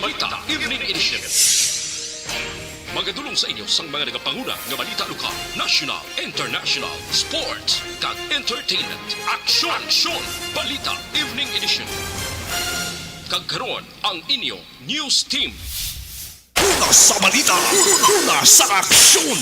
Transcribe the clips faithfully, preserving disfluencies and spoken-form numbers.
Balita Evening Edition. Magadulong sa inyo sang mga nagapanguna nga balita lokal, national, international, sports, kag entertainment. Aksyon! Aksyon! Balita Evening Edition. Kag karon, ang inyo news team. Una sa balita, una sa aksyon.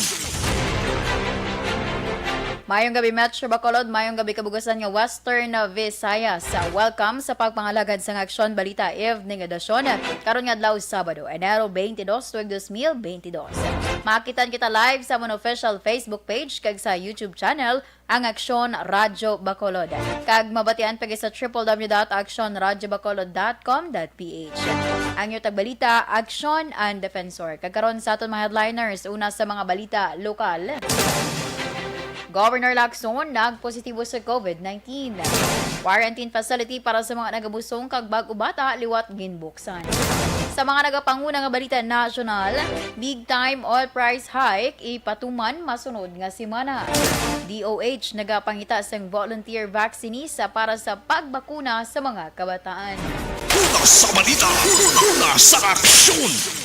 Mayong gabi, Metro Bacolod. Mayong gabi, kabugasan nga Western Visayas. Welcome sa pagpangalagad sang Aksyon Balita Evening Edition. Karon nga adlaw, Sabado, Enero twenty-two, tuig dos mil twenty-two. Makitan kita live sa amon official Facebook page kag sa YouTube channel, ang Aksyon Radyo Bacolod. Kag mabatian pa sa triple W dot aksyon radyo bacolod dot com dot P H. Ang inyo tagbalita, Aksyon and Defensor. Kag karon sa aton mga headliners, una sa mga balita lokal. Governor Lacson nagpositibo sa COVID nineteen. Quarantine facility para sa mga nagabusong kag bag-o bata liwat ginbuksan. Sa mga nagapanguna nga balita nasyonal, big time oil price hike ipatuman masunod nga semana. D O H nagapangita sang volunteer vaccinees para sa pagbakuna sa mga kabataan. Una sa balita, una sa aksyon.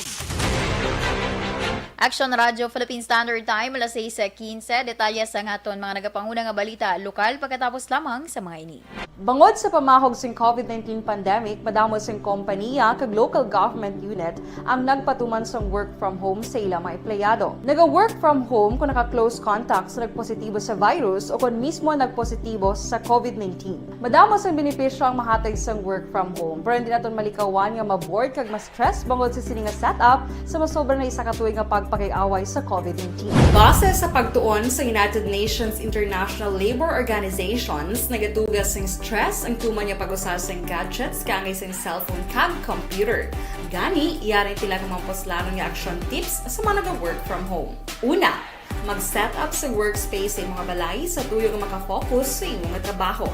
Aksyon Radyo Philippine Standard Time, alas sais quince. Detalye sa aton mga nagapanguna nga balita lokal pagkatapos lamang sa mga ini. Bangod sa pamahog sing COVID nineteen pandemic, madamo sing kompaniya kag local government unit ang nagpatuman sang work from home sa ila mga empleyado. Naga-work from home kung naka-close contact sa nagpositibo sa virus o kon mismo nagpositibo sa COVID nineteen. Madamo sang benepisyo ang mahatag sang work from home, pero hindi naton malikawan nga ma-bored kag ma-stress bangod sa sini nga setup sa masobra na isa ka tuig nga pagpakig-away sa COVID nineteen. Base sa pagtuon sa United Nations International Labor Organizations, nagatuga sing stress ang tuman nga pag-usa sing gadgets kaangay sing cellphone kag computer. Gani, yari tila nga mga puslanon nga action tips sa mga naga-work from home. Una, mag-set up sa workspace sa imong balay sa tuyo nga makafocus sa imo nga trabaho.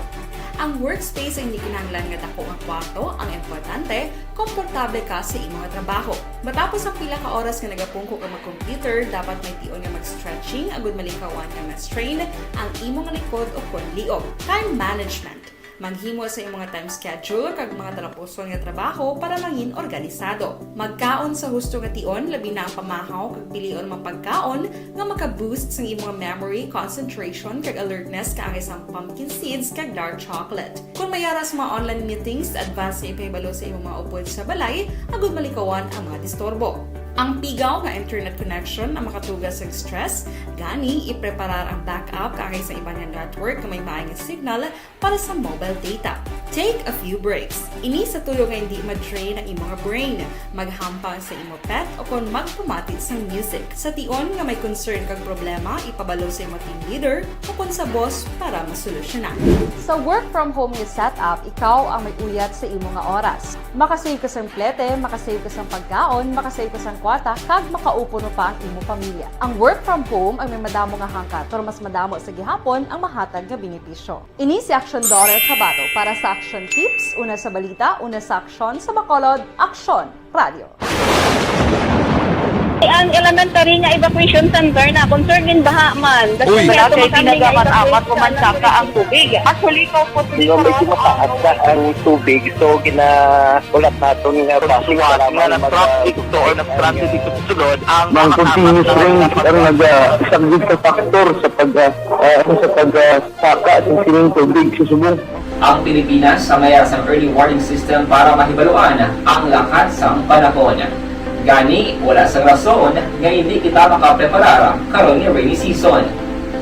Ang workspace ay hindi kinahanglan nga dako nga kwarto, ang importante, komportable ka sa imo nga trabaho. Matapos ang pila ka oras nga nagapungko ka mag-computer, dapat may tion nga mag-stretching agud malikawan nga ma-strain ang imo nga likod o kon liog. Time management. Maghimo sa imo nga time schedule kag mga talapuson nga trabaho para mangin organisado. Magkaon sa husto nga tion, labi na ang pamahaw kag pilion mga pagkaon nga maka-boost sang imo nga memory, concentration, kag alertness kaangay sang pumpkin seeds kag dark chocolate. Kung may ara sa mga online meetings, advance nga ipahibalo sa imong mga upod sa balay agud malikawan ang mga disturbo. Ang pigaw nga internet connection ang makatuga sa stress, gani ipreparar ang backup kaangay sa iban nga network nga may maay nga signal para sa mobile data. Take a few breaks. Ini sa tuyo nga hindi ma-drain ang imo nga brain. Maghampang sa imo pet o kon magpamati sang music. Sa tion nga may concern kag problema, ipabalo sa imo team leader o kon sa boss para masolusyonan. Sa work from home nga setup, ikaw ang may uyat sa imo nga oras. Makasave ka sang plete, makasave ka sang pagkaon, makasave ka sang kwarta, kag makaupo pa ang imo pamilya. Ang work from home ang may madamo nga hangkat, pero mas madamo sa gihapon ang mahatag nga benepisyo. Ini si Aksyon Daughter Cabato para sa Action Tips, una sa balita, una sa aksyon, sa Bacolod, Aksyon Radyo. Ang elementary nga evacuation center na concern in baha man. Uy. Wala kay ginagamat-amat o mansaka ang tubig. Actually, ikaw po, hindi ko mataas na ang tubig. So, gina-, ulat naton nga traffic, salamat nga mag-, traffic to or traffic to sulod ang mga continuous rain ang naga-, isang big factor sa pag-, ah, ah, sa pag-, ah, saka sa sining tubig sa subong. Ang Pilipinas ang may sang early warning system para mahibaluan ang lakat sang panahon. Gani, wala sang rason nga hindi kita makapreparar karon nga rainy season.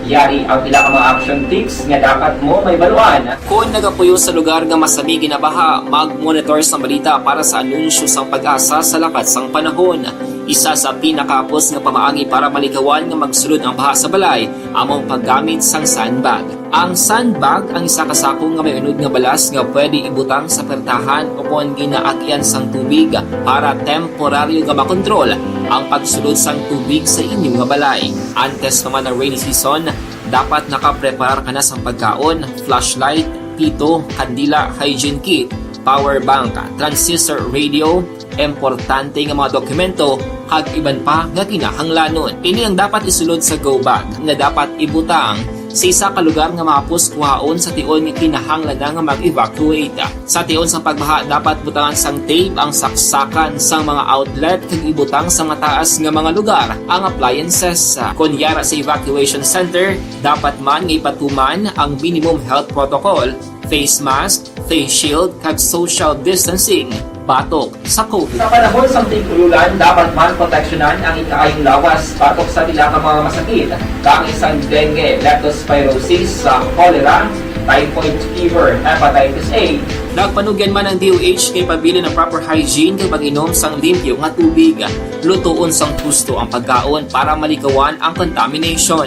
Yari ang pila ka mga action tips nga dapat mo mahibaluan. Kon nagapuyo sa lugar nga masami ginabaha, mag-monitor sa balita para sa anunsyo sang PAGASA sa lakat sang panahon. Isa sa pinakahapos nga pamaagi para malikawan nga magsulod ang baha sa balay amo ang paggamit sang sandbag. Ang sandbag ang isa ka sako nga may unod nga balas nga pwede ibutang sa pertahan o kon ginaagyan sang tubig para temporaryo nga makontrol ang pagsulod sang tubig sa inyo nga balay. Antes pa man ang rainy season, dapat nakapreparar ka na sang pagkaon, flashlight, pito, kandila, hygiene kit, power bank, transistor radio, importante nga mga dokumento, kag iban pa nga kinahanglanon. Ini ang dapat isulod sa go bag nga dapat ibutang Sa isa ka lugar nga mahapos kuhaon sa tion nga kinahanglan na nga mag-evacuate. Sa tion sang pagbaha, dapat butangan sang tape ang saksakan sang mga outlet kag ibutang sa mataas nga mga lugar ang appliances. Kon yara sa evacuation center, dapat man nga ipatuman ang minimum health protocol, face mask, face shield, kag social distancing batok sa COVID. Sa panahon sang tig-ululan, dapat man proteksyonan ang ikaayong lawas batok sa pila ka mga masakit, kaangay sang dengue, leptospirosis, sa cholera, typhoid fever, hepatitis A. Nagpanugyan man ang D O H kay pabilin ang proper hygiene kag pag-inom sang limpyo nga tubig. Lutoon sang husto ang pagkaon para malikawan ang contamination.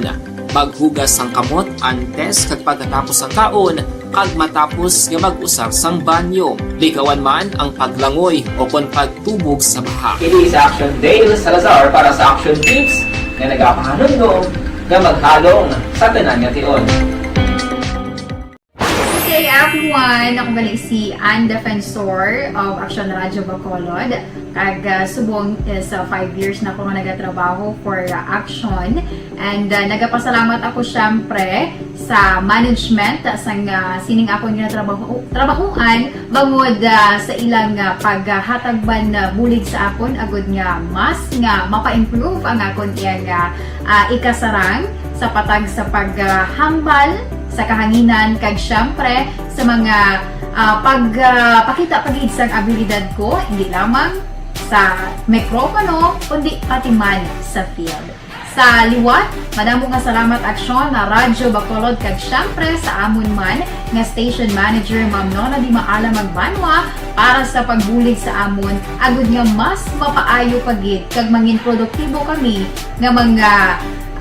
Maghugas sang kamot antes kag pagkatapos sang kaon, kag matapos nga mag-usar sang banyo. Likawan man ang paglangoy o kon pagtubog sa baha. Kini si Action Dale Salazar para sa Action Tips nga nagapahanumdom nga maghalong sa tanan nga tion. Good day, everyone. Ako gali si Ann Defensor of Action Radio Bacolod. Kag, ah, subong is, ah, five years na ako nga nagatrabaho for, ah, Action. And, ah, nagapasalamat ako, syempre, sa management sang, ah, sining akon nga trabaho, trabahuan, bangod, ah, sa ilang, ah, paghatag man, ah, bulig sa akon, agud nga mas nga mapa-improve ang akon iyang, ah, ah, ikasarang sa patag sa paghambal sa kahanginan, kag syempre sa mga, ah, pag, ah, pakita pa gid sang abilidad ko, hindi lamang sa mikropono, kundi pati man sa field. Sa liwat, madamo nga salamat, Aksyon, na Radyo Bacolod, kag syempre sa amon man nga station manager, Ma'am Nona Di Maala Magbanwa, para sa pagbulig sa amon, agud nga mas mapaayo pa gid kag mangin produktibo kami nga mga,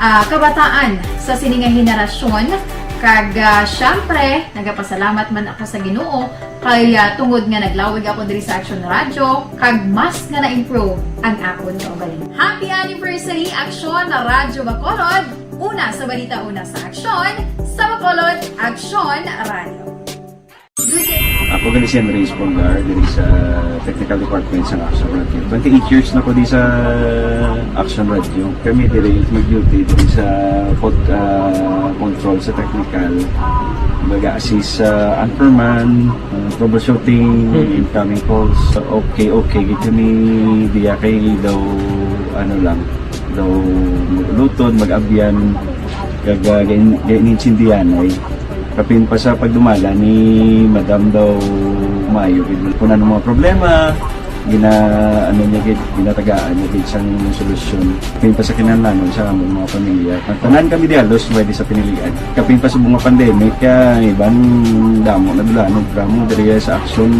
ah, kabataan sa sini nga henerasyon. Kag, ah, syempre, nagapasalamat man ako sa Ginoo kay, ah, tungod nga naglawig ako diri sa Action Radio, kag mas nga na-improve ang akon kaugalingon. Happy anniversary, Action Radyo Bacolod! Una sa balita, una sa aksyon, sa Bacolod, Action Radio. Ako gali si Andres Polgar, diri sa Technical Department sa Action Radio. Twenty-eight years na ko di sa Action Radio. Kami diri mag-duty diri sa pod-, ah, control sa technical. Baga assist sa anchorman, ah, troubleshooting, Mhm. incoming calls. Okay, okay, gid kami diya kay daw, ano lang, daw mag-uluton, mag-abyan, kag, ah, gain-, gainintindihan ay. Kapin pa sa pagdumala ni Madam daw maayo gid. Kung ano mga problema, gina-, ano niya gid, ginatagaan niya gid sang solusyon. Kapin pa sa kinahanglanon sa among mga pamilya. Ang tanan kami di halos pwede sa Pinilian. Kapin pa sa mga pandemic, ah, iban damo na dulanon, damo diri sa aksyon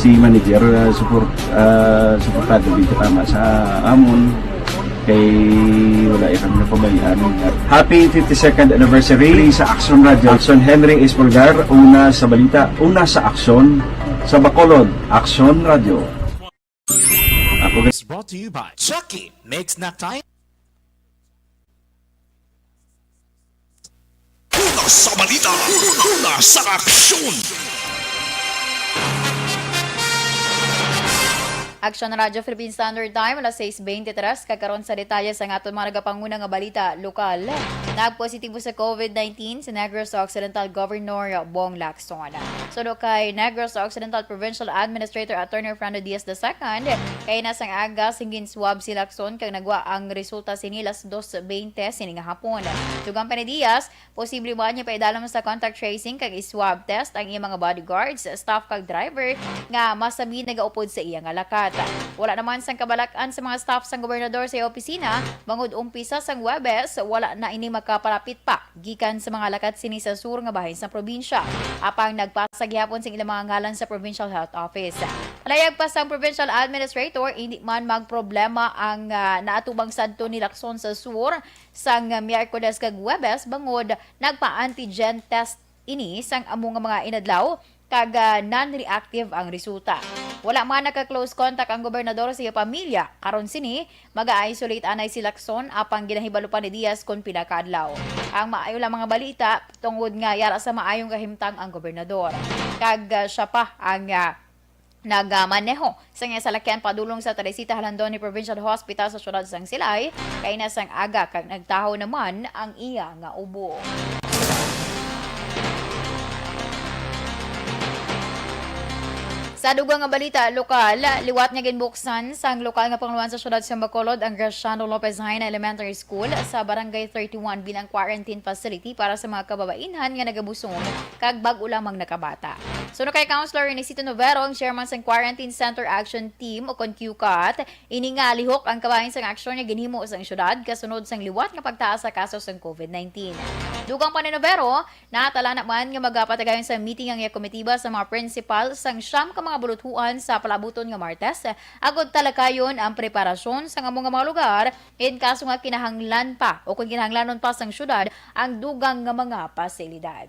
si manager, ah, support, ah, suportado gid tama sa amon. Kay wala ya kami napabayaan. Happy fifty-second anniversary sa Action Radio. Action Henry Espolgar, una sa balita, una sa aksyon, sa Bacolod, Action Radio. Ako Is brought to you by Chucky. Makes nap time. Una sa balita, una sa aksyon. Aksyon Radyo Philippine Standard Time, alas sais beintitrés, kag karon sa detalye sang aton mga nagapanguna nga balita lokal. Nagpositibo sa COVID nineteen si Negros Occidental Governor Bong Lacson. Suno kay Negros Occidental Provincial Administrator Attorney Fernando Diaz the second, kay na sang aga, singin swab si Lacson kag nagwa ang resulta sini alas dos bente sini nga hapon. Dugang pa ni Diaz, posible man nga paidalom sa contact tracing kag i-swab test ang iyang mga bodyguards, staff kag driver nga masabi nagaupod sa iya nga lakat. Wala naman sang kabalak-an sa mga staff sang gobernador sa iya opisina, bangod umpisa sang Huwebes, wala na ini makapalapit pa gikan sa mga lakat sini sa sur nga bahin sang probinsya. Apang nagpasa gihapon sing ilang mga ngalan sa Provincial Health Office. Palayag pa sang Provincial Administrator, hindi man magproblema ang, ah, naatubang sadto ni Lacson sa sur sang Miyerkules kag Huwebes, bangod nagpa-antigen test ini sang amo nga mga inadlaw, kag, ah, non-reactive ang resulta. Wala man naka-close contact ang gobernador sa iya pamilya. Karon sini, maga-isolate anay si Lacson, apang ginahibalo pa ni Diaz kon pila ka adlaw. Ang maayo lang mga balita, tungod nga yara sa maayong kahimtang ang gobernador. Kag, ah, siya pa ang, ah, nagamaneho sang iya salakyan padulong sa Teresita Jalandoni Provincial Hospital sa siyudad sang Silay, kay na sang aga kag nagtaho naman ang iya nga ubo. Sa dugang nga balita lokal, liwat nga ginbuksan sang lokal nga panguluan sa siyudad sa Bacolod ang Graciano Lopez Jaena Elementary School sa Barangay thirty-one bilang quarantine facility para sa mga kababainhan nga nagabusong kag bag-o lamang nakabata. Suno kay Councilor Renesito Novero, ang chairman sang Quarantine Center Action Team o kon Q CAT, ini nga lihok ang kabahin sang aksyon nga ginhimo sang syudad kasunod sang liwat nga pagtaas sa kaso sang COVID nineteen. Dugang pa ni Novero, natala naman nga magapatigayon sa meeting ang iya komitiba sa mga prinsipal sang siyam ka mga buluthuan sa palabuton nga Martes, agod talakayon ang preparasyon sang amo nga mga lugar in kaso nga kinahanglan pa o kung kinahanglanon pa sang syudad ang dugang nga mga pasilidad.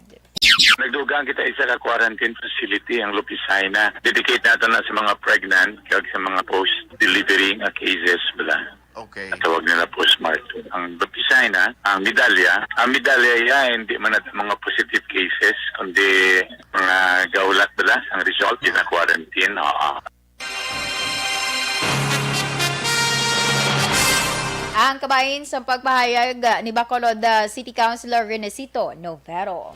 Nagdugang kita isa ka quarantine facility, ang Lopez Jaena. Dedicate nato na sa mga pregnant kag sa mga post-delivery nga cases bala. Okay. Tawag nila postpartum. Ang Lopez Jaena, ang medalya, ang medalya ya, hindi man nato mga positive cases, kundi mga gahulat bala ang result, gina-quarantine. Oo. Ang kabahin sa pagpahayag ni Bacolod, uh, City Councilor Renesito Novero.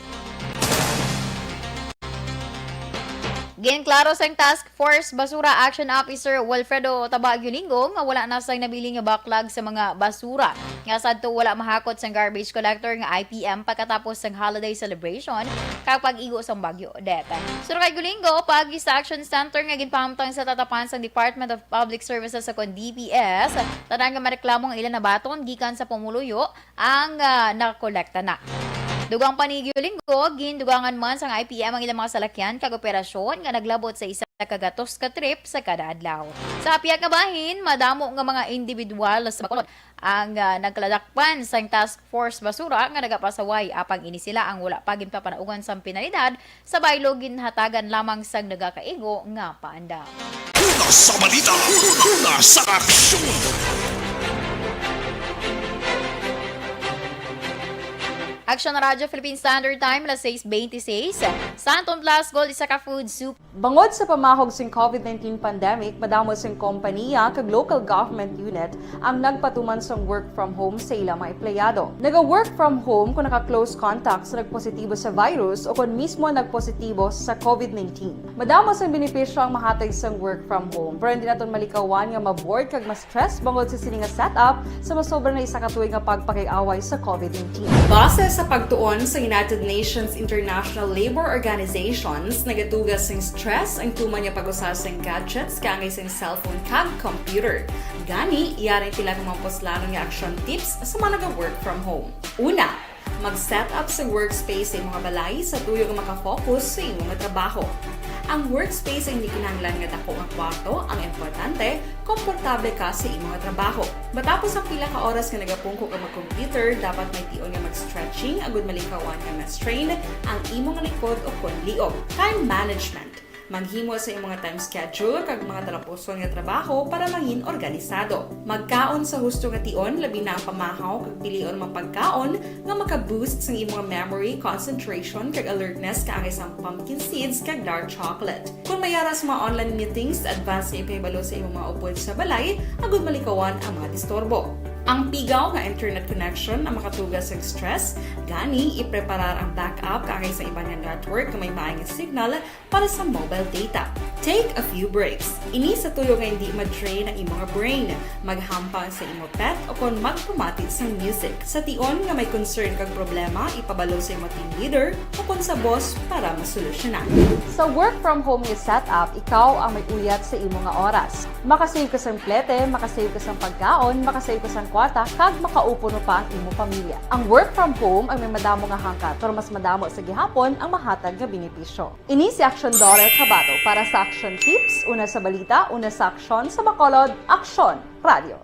Ginklaro sang Task Force Basura Action Officer Wilfredo Tabaguio Lingo nga wala na sang nabilin nga backlog sa mga basura nga sadto wala mahakot sang garbage collector nga I P M pagkatapos sang holiday celebration kag pag-igo sang Bagyo Odette. Suno kay Gulingo, paagi sa Action Center nga ginpahamtang sa tatapan sang Department of Public Services o kon D P S, tanan nga mareklamo ang ila nabaton gikan sa pumuluyo ang, ah, nakolekta na. Dugang pa ni Gulingo, gindugangan man sang I P M ang ilang mga salakyan kag operasyon nga naglabot sa isa ka gatos ka trip sa kada adlaw. Sa pihak nga bahin, madamo nga mga individual sa Bacolod ang, ah, nagkaladakpan sang Task Force Basura nga nagapasaway, apang ini sila ang wala pa ginpapanaugan sang penalidad sa baylo, ginhatagan lamang sang nagakaigo nga paandam. Una sa balita, una sa aksyon. Aksyon Radyo Philippine Standard Time, alas sais beintiseis. Santon Plus Gold, isa ka food soup. Bangod sa pamahog sing COVID nineteen pandemic, madamo sing kompaniya kag local government unit ang nagpatuman sang work from home sa ila mga empleyado. Naga-work from home kung naka-close contact sa nagpositibo sa virus o kon mismo nagpositibo sa COVID nineteen. Madamo sang benepisyo ang mahatag sang work from home, pero hindi naton malikawan nga ma-bored kag ma-stress bangod sa sini nga setup sa masobra na isa ka tuig nga pagpakig-away sa COVID nineteen. Base sa pagtuon sa United Nations International Labor Organizations, nagatuga sing stress ang tuman nga pag-usa sing gadgets kaangay sing cellphone kag computer. Gani, yari ang pila ka mga puslanon nga action tips sa mga naga-work from home. Una, mag-set up sa workspace sa imong balay sa tuyo nga makafocus sa imong trabaho. Ang workspace ay hindi kinahanglan nga dako nga kwarto, ang importante, komportable ka sa imong trabaho. Matapos ang pila ka oras nga nagapungko ka mag-computer, dapat may tion nga mag-stretching agud malikawan nga ma-strain ang imong likod o kon liog. Time management. Maghimo sa imong time schedule kag mga talapuson nga trabaho para mangin organisado. Magkaon sa husto nga tion, labi na ang pamahaw kag pilion mga pagkaon nga maka-boost sang imong memory, concentration, kag alertness kaangay sang pumpkin seeds kag dark chocolate. Kung may ara sa mga online meetings, advance nga ipahibalo sa imong mga upod sa balay agud malikawan ang mga disturbo. Ang pigaw nga internet connection ang makatuga sang stress, gani ipreparar ang backup kaangay sa iban nga network nga may maay nga signal para sa mobile data. Take a few breaks. Ini sa tuyo nga hindi ma-drain ang imo nga brain. Maghampang sa imo pet o kon magpamati sang music. Sa tion nga may concern kag problema, ipabalo sa imo team leader o kon sa boss para masolusyonan. Sa work from home nga setup, ikaw ang may uyat sa imo nga oras. Makasave ka sang plete, makasave ka sang pagkaon, makasave ka sang kwarta, kag makaupuno pa ang imo pamilya. Ang work from home ang may madamo nga hangkat, pero mas madamo sa gihapon ang mahatag nga benepisyo. Ini si Action Daughter Kabato para sa Action Tips, una sa balita, una sa aksyon, sa Bacolod, Aksyon Radio.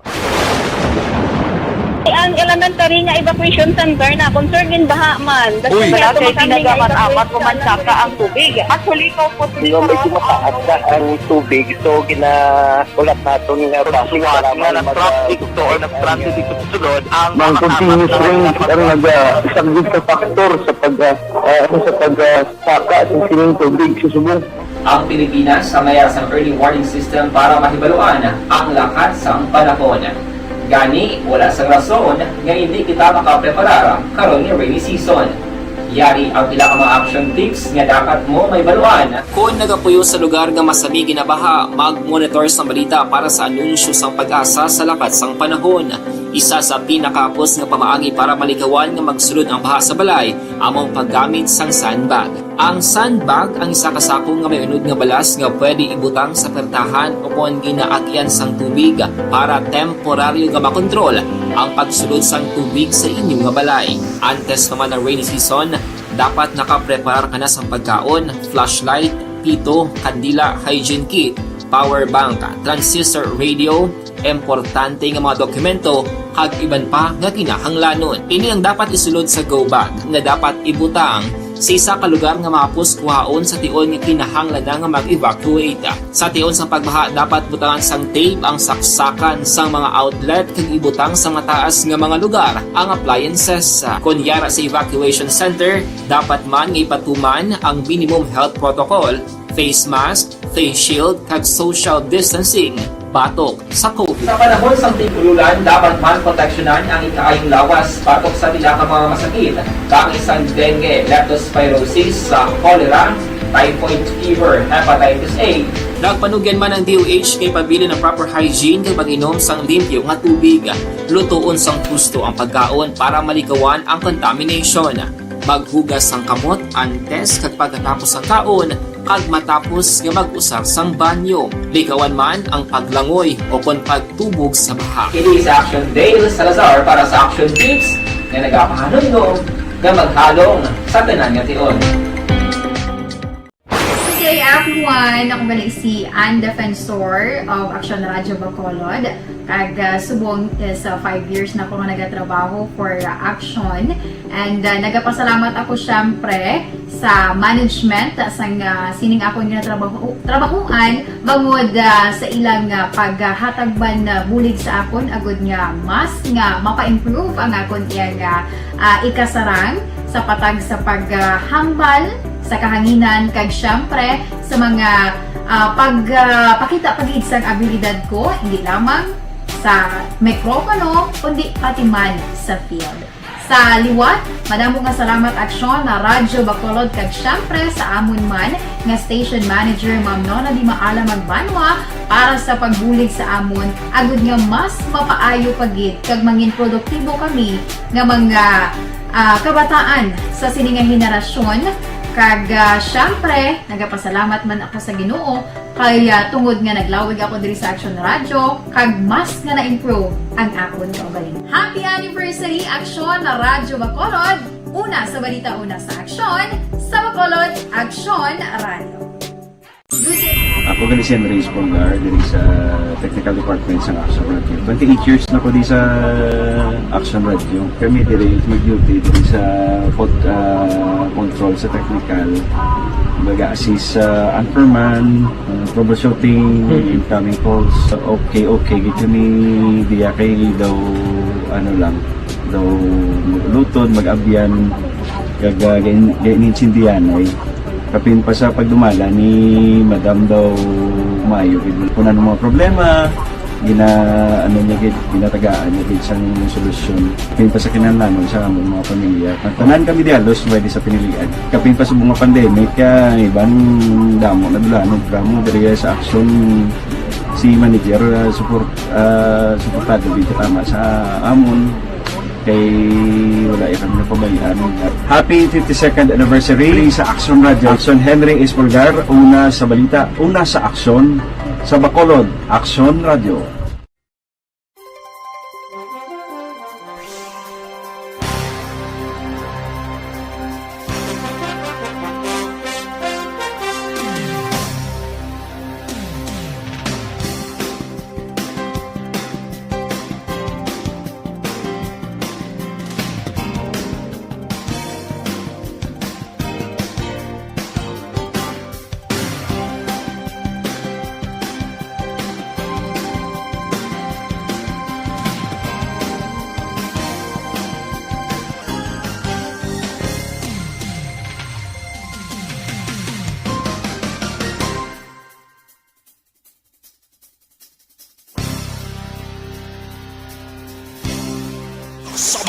Ang elementary nga evacuation center na concern in baha man. Uy, wala kay pinagaman amat ko man saka ang tubig. Actually, ko po. Di ba, medyo mataas na ang tubig, so gina-, ulat nato nga basuhan nga na-traffic to or na-stranded dito sa sulod ang mga continuous rain ang naga-, isa gid sa factor sa pag, ah, ah, ano, sa pag, ah, saka sa sining tubig sa subong. Ang Pilipinas ang may sang early warning system para mahibaluan ang lakat sang panahon. Gani, wala sang rason nga hindi kita makapreparar karon nga rainy season. Yari ang pila ka mga action tips nga dapat mo mahibaluan. Kon nagapuyo sa lugar nga masami ginabaha, mag-monitor sang balita para sa anunsyo sang PAGASA sa lakat sang panahon. Isa sa pinakahapos nga pamaagi para malikawan nga magsulod ang baha sa balay amo ang paggamit sang sandbag. Ang sandbag ang isa ka sako nga may unod nga balas nga pwede ibutang sa pertahan o kon ginaagyan sang tubig para temporaryo nga makontrol ang pagsulod sang tubig sa inyo nga balay. Antes pa man ang rainy season, dapat nakapreparar ka na sang pagkaon, flashlight, pito, kandila, hygiene kit, power bank, transistor radio, importante nga mga dokumento, kag iban pa nga kinahanglanon. Ini ang dapat isulod sa go bag nga dapat ibutang sa isa ka lugar nga mahapos kuhaon sa tion nga kinahanglan na nga mag-evacuate. Sa tion sang pagbaha, dapat butangan sang tape ang saksakan sang mga outlet kag ibutang sa mataas nga mga lugar ang appliances. Kon yara sa evacuation center, dapat man nga ipatuman ang minimum health protocol, face mask, face shield, kag social distancing batok sa COVID. Sa panahon sang tig-ululan, dapat man proteksyonan ang ikaayong lawas batok sa pila ka mga masakit, kaangay sang dengue, leptospirosis, sa cholera, typhoid fever, hepatitis A. Nagpanugyan man ang D O H nga ipabilin ang proper hygiene kag pag-inom sang limpyo nga tubig. Lutoon sang husto ang pagkaon para malikawan ang contamination. Maghugas sang kamot antes kag pagkatapos sang kaon, kag matapos nga mag-usar sang banyo. Likawan man ang paglangoy o kon pagtubog sa baha. Kini si Action Dale Salazar para sa Action Tips nga nagapahanumdom nga maghalong sa tanan nga tion. Good day, everyone! Ako gali si Ann Defensor of Action Radio Bacolod. Kag, ah, subong is, ah, five years na ako nga nagatrabaho for, ah, Action. And, ah, nagapasalamat ako, syempre, sa management, ah, sang, ah, sining akon ginatrabaho-, trabahuan, bangod, ah, sa ilang, ah, paghatag man, ah, bulig sa akon, agud nga mas nga mapa-improve ang akon iyang, ah, ah, ikasarang sa patag sa paghambal sa kahanginan, kag, syempre, sa mga, ah, pag, ah, pakita pa gid sang abilidad ko, hindi lamang sa mikropono, kundi pati man sa field. Sa liwat, madamo nga salamat, Aksyon, na Radyo Bacolod, kag, syempre, sa amon man nga station manager, Ma'am Nona Di Maala Magbanwa, para sa pagbulig sa amon, agud nga mas mapaayo pa gid kag mangin produktibo kami nga mga, ah, kabataan sa sini nga henerasyon. Kag, ah, syempre, nagapasalamat man ako sa Ginoo kay, ah, tungod nga naglawig ako diri sa Action Radio, kag mas nga na-improve ang akon kaugalingon. Happy anniversary, Action Radyo Bacolod! Una sa balita, una sa aksyon, sa Bacolod, Action Radio. Ako gali si Henry Espolgar, diri sa technical department sa Action Radio. Twenty-eight years na ko di sa Action Radio. Kami diri mag-duty diri sa pod-, ah, control sa technical. Baga assist sa anchorman, ah, troubleshooting, incoming calls. Okay, okay, gid kami diya kay daw, ano lang, daw maglutod, mag-abyan, kag, ah, gain-, gainintindihan ay. Kapin pa sa pagdumala ni Madam daw maayo gid. Kung ano mga problema, gina, ano niya gid, ginatagaan niya gid sang solusyon. Kapin pa sa kinahanglanon sa among mga pamilya. Tanan kami di halos pwede sa pinilian. Kapin pa sa mga pandemic, ah, iban damo na dulanon kamo diri sa Action si manager, ah, support, ah, suportado gid tama sa amon. Kay wala ya kami napabayaan. Happy fifty-second anniversary sa Action Radio. Action Henry Espolgar, una sa balita, una sa aksyon, sa Bacolod, Action Radio.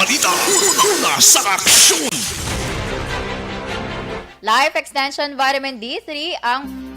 Balita, una sa aksyon. Life Extension Vitamin D three ang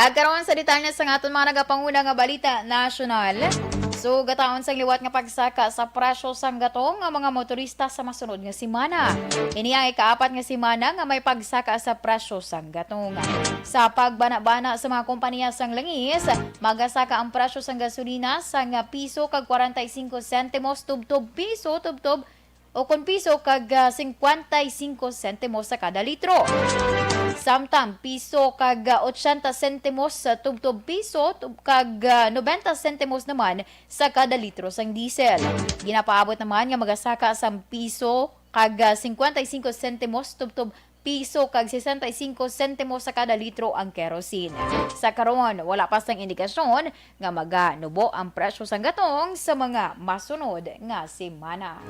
Kag karon sa detalye sa aton mga nagapanguna nga balita nasyonal. So, gataon sang liwat nga pagsaka sa presyo sang gatong ang mga motorista sa masunod nga semana. Ini ang ikaapat nga semana nga may pagsaka sa presyo sang gatong. Sa pagbanabana sa mga kompanya sang langis, magasaka ang presyo sang gasolina sang piso kag kwarenta y cinco sentimos tubtob piso tubtob o kon piso kag, ah, singkwenta y singko sentimos sa kada litro. Samtang piso kag, ah, ochenta sentimos sa tubtob piso tub-, kag, ah, nobenta sentimos naman sa kada litro sang diesel. Ginapaabot naman nga magasaka sang piso kag, ah, singkwenta y singko sentimos tubtob piso kag sesenta y singko sentimos sa kada litro ang kerosene. Sa karon, wala pa sang indikasyon nga maganubo ang presyo sang gatong sa mga masunod nga semana.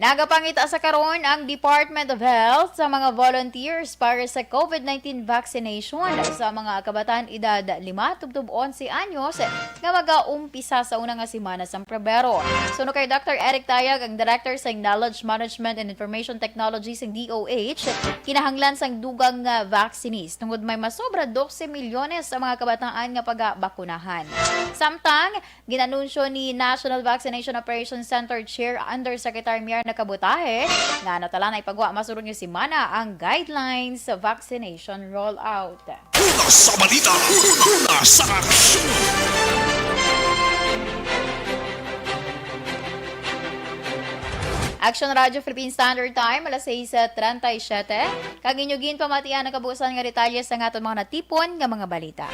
Nagapangita sa karon ang Department of Health sa mga volunteers para sa COVID nineteen vaccination sa mga kabataan edad lima tubtob onse anyos nga magaumpisa sa una nga semana sang Pebrero. Suno kay Doctor Eric Tayag, ang Director sa Knowledge Management and Information Technology sang D O H, kinahanglan sang dugang nga vaccines tungod may masobra dose milyones ang mga kabataan nga pagabakunahan. Samtang, ginanunsyo ni National Vaccination Operations Center Chair Undersecretary Mirna Kabutahe nga natala na ipagwa masunod nga semana ang guidelines sa vaccination rollout. Una sa balita, una sa aksyon. Action Radio Philippine Standard Time, alas sais treinta y siete. Kag inyo ginpamatian ang kabuusan nga detalye sa aton mga natipon nga mga balita.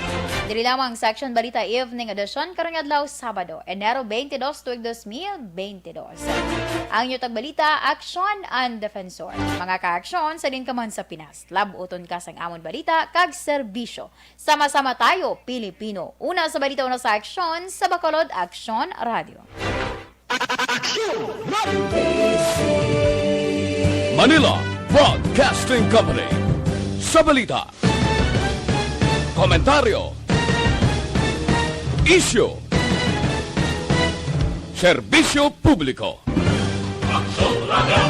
Diri lamang sa Action Balita Evening Edition karong adlaw, Sabado, Enero twenty-two, tuig dos mil twenty-two. Ang inyo tagbalita, Aksyon and Defensor. Mga ka-aksyon, sa din ka man sa Pinas. Lab-uton ka sang amon balita kag serbisyo. Sama-sama tayo, Pilipino. Una sa balita, una sa aksyon, sa Bacolod, Aksyon Radio. Aksyon Radio. Manila Broadcasting Company. Sa balita, komentaryo, isyu, serbisyo publiko. Aksyon Radio.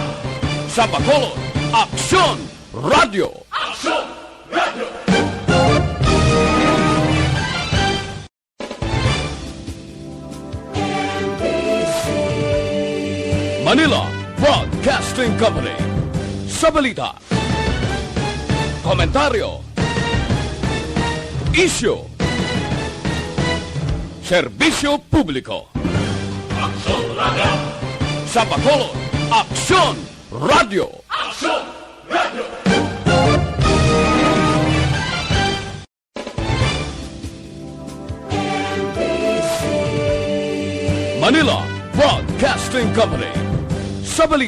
Sa Bacolod, Aksyon Radio. Aksyon Radio. Manila Broadcasting Company. Sa balita, komentaryo, isyu, serbisyo publiko. Aksyon Radio. Sa Bacolod, Aksyon Radio. Aksyon Radio. Manila Broadcasting Company. Sa balita,